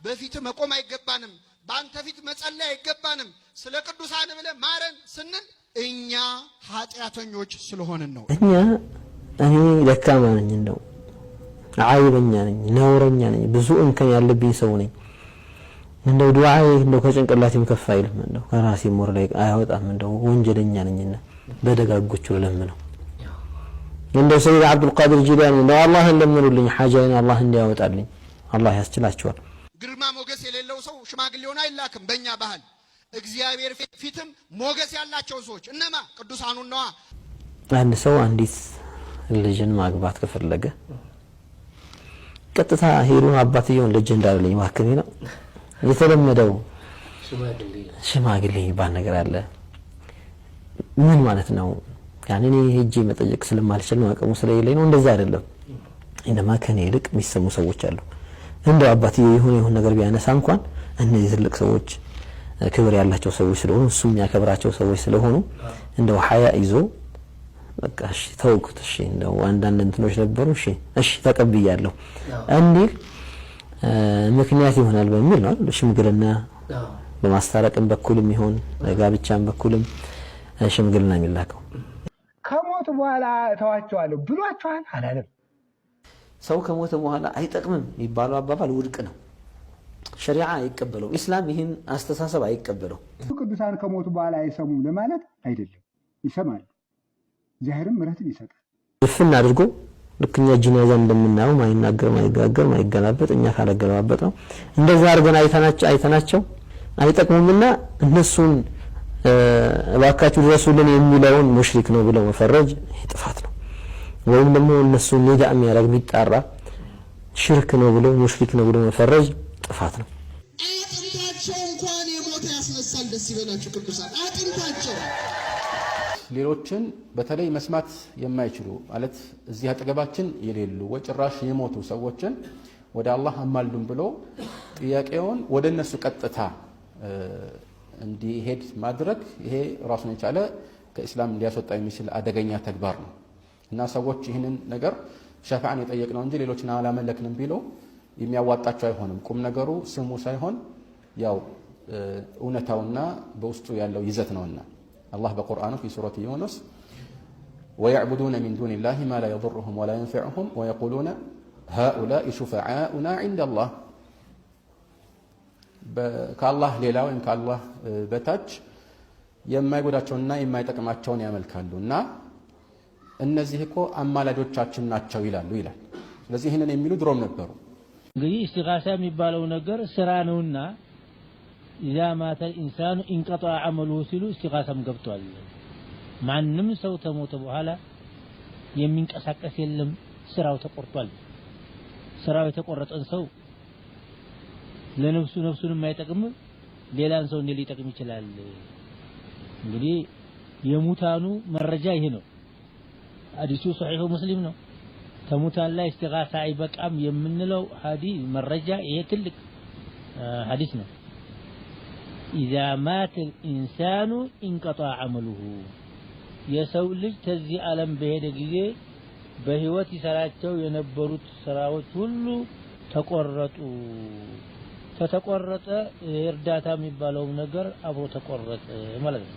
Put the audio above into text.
በፊት መቆም አይገባንም፣ በአንተ ፊት መጸለይ አይገባንም፣ ስለ ቅዱሳን ብለህ ማረን ስንል እኛ ኃጢአተኞች ስለሆንን ነው። እኔ ደካማ ነኝ፣ እንደው ዓይበኛ ነኝ፣ ነውረኛ ነኝ፣ ብዙ እንከን ያለብኝ ሰው ነኝ። እንደው ዱዓዬ እንደው ከጭንቅላቴም ከፍ አይልም፣ እንደው ከራሴም ወር ላይ አያወጣም። እንደው ወንጀለኛ ነኝና በደጋጎቹ ልለምነው። እንደው ሰይድ አብዱልቃድር ጂላኒ እንደው አላህን ለምኑልኝ፣ ሓጃዬን አላህ እንዲያወጣልኝ አላህ ያስችላቸዋል። ግርማ ሞገስ የሌለው ሰው ሽማግሌ ሆኖ አይላክም። በእኛ ባህል እግዚአብሔር ፊትም ሞገስ ያላቸው ሰዎች እነማ ቅዱሳኑን ነዋ። አንድ ሰው አንዲት ልጅን ማግባት ከፈለገ ቀጥታ ሄዱን አባትየውን ልጅ እንዳለኝ እባክህ ነው የተለመደው። ሽማግሌ የሚባል ነገር አለ። ምን ማለት ነው? ያኔ እኔ ሄጄ መጠየቅ ስለማልችል ነው፣ አቅሙ ስለሌለኝ ነው። እንደዛ አይደለም። إنما ከኔ ይልቅ የሚሰሙ ሰዎች አሉ። እንደው አባትየው የሆነ የሆነ ነገር ቢያነሳ እንኳን እነዚህ ትልቅ ሰዎች ክብር ያላቸው ሰዎች ስለሆኑ እሱ የሚያከብራቸው ሰዎች ስለሆኑ እንደው ሀያ ይዞ በቃ እሺ ተውኩት፣ እሺ እንደው አንዳንድ እንትኖች ነበሩ፣ እሺ እሺ ተቀብያለሁ እንዲል ምክንያት ይሆናል በሚል ነው ሽምግልና በማስታረቅም በኩልም ይሆን በጋብቻም በኩልም ሽምግልና የሚላከው። ከሞቱ በኋላ እተዋቸዋለሁ ብሏቸዋል አላለም። ሰው ከሞተ በኋላ አይጠቅምም የሚባለው አባባል ውድቅ ነው። ሸሪዓ አይቀበለው። ኢስላም ይህን አስተሳሰብ አይቀበለው። ቅዱሳን ከሞቱ በኋላ አይሰሙም ለማለት አይደለም፣ ይሰማሉ። እግዚአብሔርም ምሕረትን ይሰጣል። ድፍን አድርጎ ልክ እኛ ጂናዛ እንደምናየው ማይናገር ማይጋገር ማይገላበጥ እኛ ካለገላበጥ ነው እንደዛ አድርገን አይተናቸው አይጠቅሙምና እነሱን እባካችሁ ድረሱልን የሚለውን ሙሽሪክ ነው ብለው መፈረጅ ይሄ ጥፋት ነው። ወይም ደግሞ እነሱን ኒዳ የሚያደርግ የሚጣራ ሽርክ ነው ብሎ ሙሽሪክ ነው ብሎ መፈረጅ ጥፋት ነው። አጥንታቸው እንኳን የሞተ ያስነሳል። ደስ ይበላችሁ ቅዱሳን። አጥንታቸው ሌሎችን በተለይ መስማት የማይችሉ ማለት እዚህ አጠገባችን የሌሉ ወይ ጭራሽ የሞቱ ሰዎችን ወደ አላህ አማልዱን ብሎ ጥያቄውን ወደ እነሱ ቀጥታ እንዲሄድ ማድረግ ይሄ ራሱን የቻለ ከኢስላም ሊያስወጣ የሚችል አደገኛ ተግባር ነው እና ሰዎች ይህንን ነገር ሸፋዓን የጠየቅነው እንጂ ሌሎችን አላመለክንም ቢሉ የሚያዋጣቸው አይሆንም። ቁም ነገሩ ስሙ ሳይሆን ያው እውነታውና በውስጡ ያለው ይዘት ነውና አላህ በቁርአኑ في سورة يونس ويعبدون من دون الله ما لا يضرهم ولا ينفعهم ويقولون هؤلاء شفعاؤنا عند الله ከአላህ ሌላ ወይም ከአላህ በታች የማይጎዳቸውንና የማይጠቅማቸውን ያመልካሉ እና እነዚህ እኮ አማላጆቻችን ናቸው ይላሉ ይላል። ስለዚህ ይህንን የሚሉ ድሮም ነበሩ። እንግዲህ ኢስቲጋሳ የሚባለው ነገር ስራ ነውና إذا مات الإنسان انقطع عمله ሲሉ ኢስቲጋሳም ገብቷል። ማንም ሰው ተሞተ በኋላ የሚንቀሳቀስ የለም፣ ስራው ተቆርጧል። ስራው የተቆረጠን ሰው ለነፍሱ ነፍሱን የማይጠቅም ሌላን ሰው እንዴት ሊጠቅም ይችላል? እንግዲህ የሙታኑ መረጃ ይሄ ነው። ሐዲሱ ሶሒሁ ሙስሊም ነው። ተሙታን ላይ ኢስቲጋሳ አይበቃም የምንለው ሐዲስ መረጃ ይሄ ትልቅ ሐዲስ ነው። إذا مات الإنسان انقطع عمله የሰው ልጅ ተዚህ ዓለም በሄደ ጊዜ በህይወት ይሰራቸው የነበሩት ስራዎች ሁሉ ተቆረጡ። ከተቆረጠ እርዳታ የሚባለው ነገር አብሮ ተቆረጠ ማለት ነው።